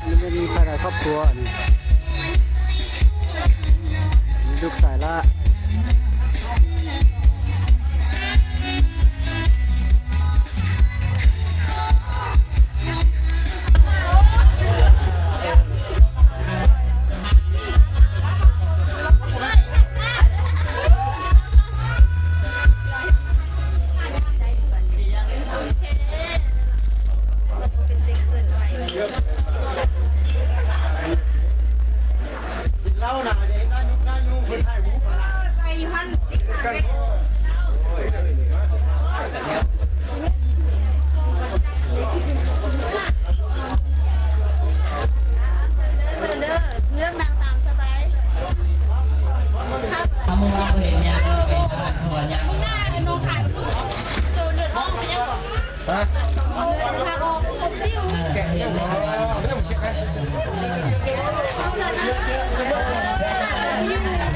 ນີ້ແມ່ນມີພາຍໃນຄອບຄົວ ອັນນີ້ ມີລູກຊາຍລະ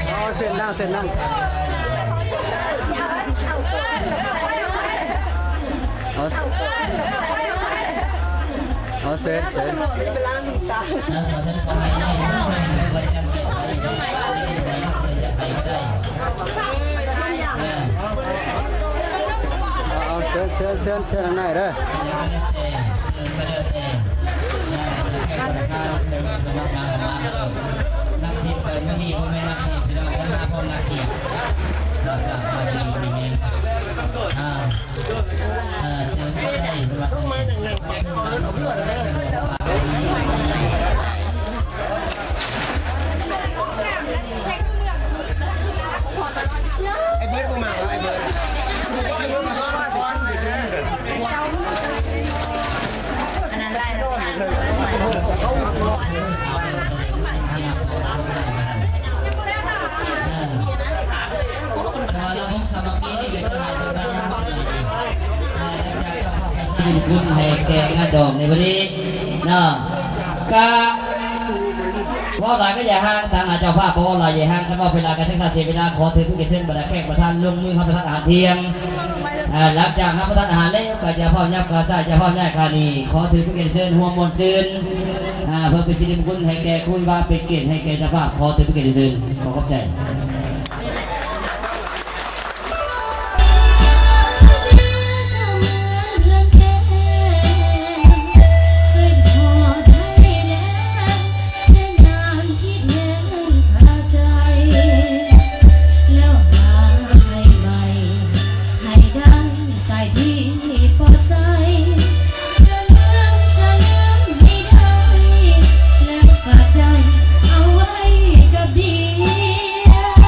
ເອົາເຊັນນັ່ງ ເຊັນນັ່ງ ເອົາ ເອົາເຊັນ ເຊັນ. ເອົາ ເຊີນ ເຊີນ ເຊີນ ເຊີນທາງໃນເດີ. ນັກສິບເປີດມື້ນີ້ ບໍ່ແມ່ນນັກສິບ ພີ່ນ້ອງ ເພິ່ນມາພ້ອມນັກສິບ ກໍຈະມາດີດີແຮງ ອ່າ ເອີ ເຕີມກໍໄດ້ ເພິ່ນວ່າ. ໄອ້ເບີດບໍ່ມາວະ ໄອ້ເບີດ ໄອ້ເບີດມາຊ້ອນ ອັນນັ້ນໄດ້ແລ້ວ ແຕ່ວ່າລະບົບສາມັກຄີນີ້ກໍຈະຫຼາຍເປັນປະຈຳ ເອີ ຫຼັງຈາກເຈົ້າພາບໄດ້ສ້າງບຸນໃຫ້ແກ່ງານດອງໃນມື້ນີ້ເນາະ ກະ ເວົ້າຫຼາຍກໍຢ່າຫ່າງ ທາງເຈົ້າພາບບໍ່ເວົ້າຫຼາຍຢ່າຫ່າງ ຄັນເວົ້າເວລາກໍເສຍເວລາ ຂໍເຊີນຜູ້ເກີດເຊີນ ບັນດາແຂກປະທານ ລົງມືຮັບປະທານອາຫານທ່ຽງ ເອີ ຫຼັງຈາກຮັບປະທານອາຫານແລ້ວ ກໍຢ່າຟ້າວຫຍັບ ກໍຊ້າຢ່າຟ້າວຍ້າຍ ຄານີ້ ຂໍເຊີນຜູ້ເກີດເຊີນ ຮ່ວມມ່ວນຊື່ນ ເພື່ອເປັນສິລິມຸງຄຸນໃຫ້ແກ່ຄູ່ວິວາ ເປັນກຽດໃຫ້ແກ່ເຈົ້າພາບ ຂໍເຊີນຜູ້ເກີດເຊີນ ຂໍຂອບໃຈ. ເອົາໄວ້ກັບເບຍ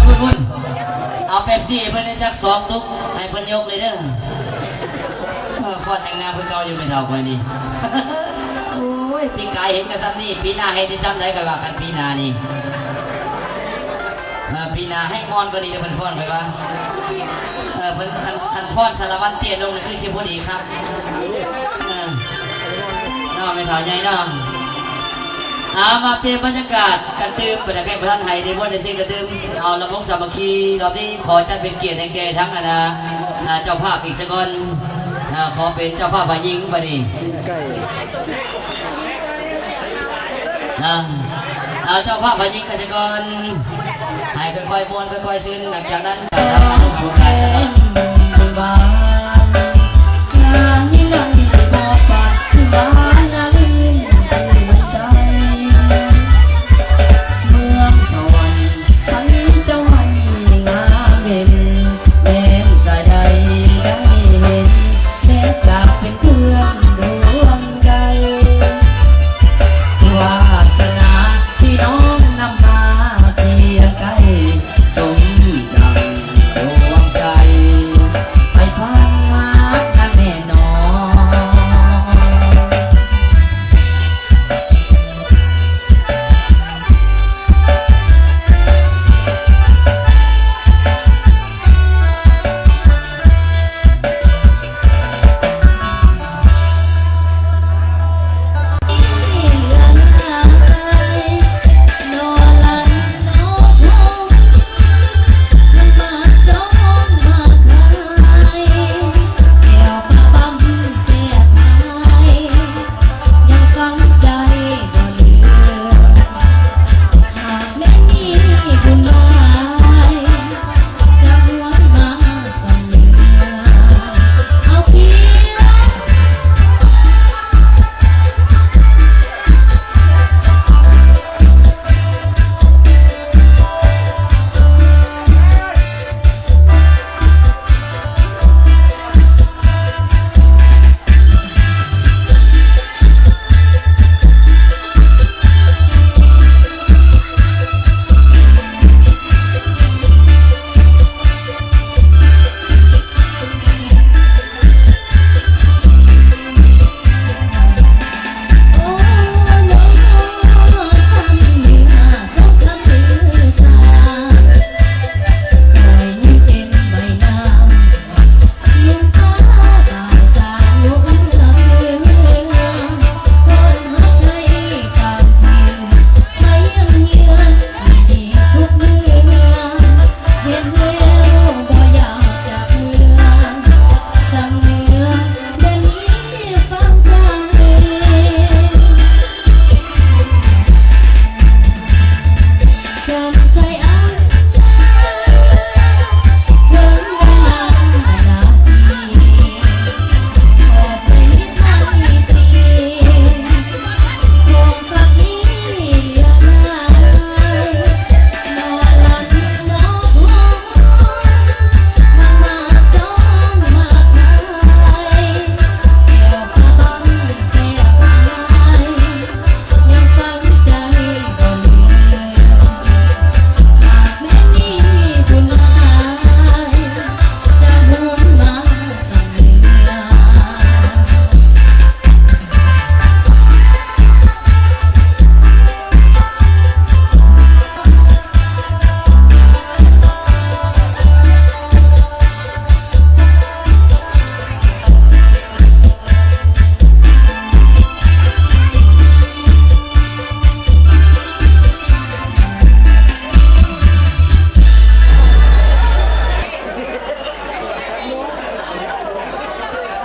ພຸ້ນໆ ເອົາເປັບຊີໃຫ້ເພິ່ນຈັກສອງຕຸກ ໃຫ້ເພິ່ນຍົກເລີຍເດີ. ເອີ ຟ້ອນຍັງງາມຄືເກົ່າຢູ່ແມ່ເຖົ້າຂ້ອຍນີ້. ໂອ້ຍ ປີກາຍເຫັນກໍສ່ຳນີ້ ປີໜ້າເຮັດຊິສ່ຳໃດ ຂ້ອຍວ່າກັນ ປີໜ້ານີ້. ເອີ ປີໜ້າແຮງມ່ວນກວ່ານີ້ເດີ ເພິ່ນຟ້ອນຂ້ອຍວ່າ. ເອີ ເພິ່ນ ຄັນ ຄັນຟ້ອນສາລະວັນເຕ້ຍລົງນີ້ຄືຊິພໍດີຄັກ. ເອີ ເນາະ ແມ່ເຖົ້າໃຫຍ່ເນາະ. ເອົາ ມາປ່ຽນບັນຍາກາດກັນຕື່ມ ບັນຍາກາດບໍ່ທັນໃຫ້ໄດ້ມ່ວນໄດ້ຊື່ກັນຕື່ມ. ເອົາ ລຳວົງສາມັກຄີ ລອບນີ້ຂໍຈັດເປັນກຽດໃຫ້ແກ່ທັງອັນນ່າ ອ່າ ເຈົ້າພາບອີກສາກ່ອນ. ອ່າ ຂໍເປັນເຈົ້າພາບຝ່າຍຍິງບັດນີ້. ນະ ເອົາ ເຈົ້າພາບຝ່າຍຍິງກັນສາກ່ອນ ໃຫ້ຄ່ອຍໆມ່ວນ ຄ່ອຍໆຊື່ນ. ຫຼັງຈາກນັ້ນ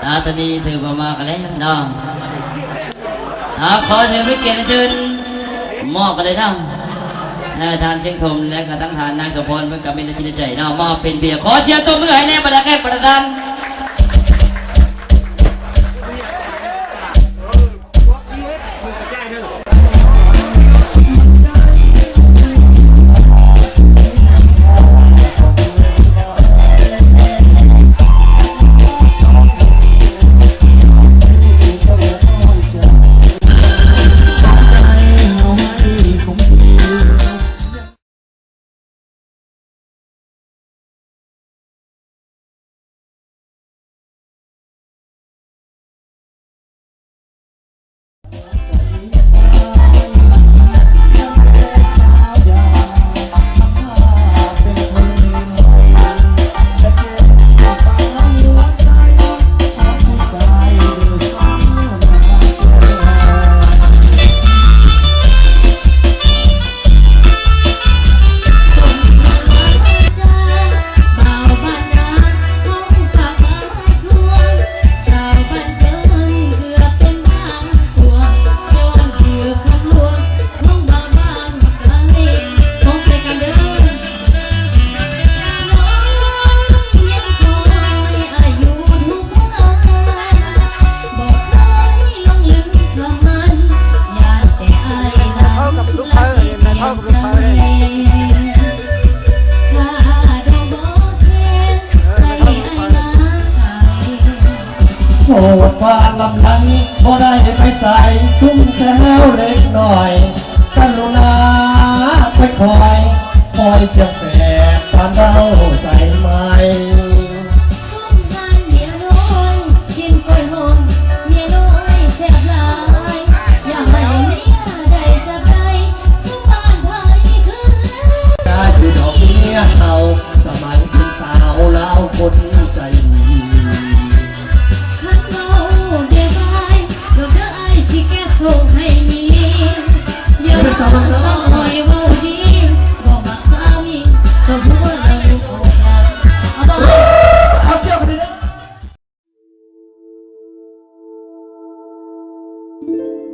ອ່າ ຕອນນີ້ຖືວ່າມາກັນແລ້ວເນາະ. ອ່າ ຂໍເຊີນເປັນກຽດເຊີນ ມອບກັນເລີຍເນາະ. ເອີ ທ່ານຊຽງຖົມ ແລະກະທັງທ່ານນາງສົມພອນ ເພິ່ນກະມີນ້ຳຈິດນ້ຳໃຈເນາະ ມອບເປັນເບຍ. ຂໍສຽງຕົບມືໃຫ້ແດ່ ບັນດາແຂກປະທານ. ເອົາໃສ່ໄໝ ຊຸມງານເມຍນ້ອຍ ກິນກ້ວຍຫອມ ເມຍນ້ອຍແຊບຫຼາຍ ຢາກໃຫ້ເມຍໄດ້ຈັບໄດ້ ສູ່ບ້ານໄທຄືນແລ້ວ ກາຍຄືດອກເມຍເຖົ້າ ສະໄໝເປັນສາວລາວຄົນໃຈດີ. ຄັນເວົ້າແກ່ອ້າຍ ດອກເຕີອ້າຍຊິແກ້ໂສກໃຫ້ມີ ຢ່າມາສະອອຍເວົ້າດີ ບໍ່ມັກສາມີ ກໍຜົວລະລູກຂອງເຮົາ ເອົາບໍ່? ເອົາກ່ຽວກັນເດີ.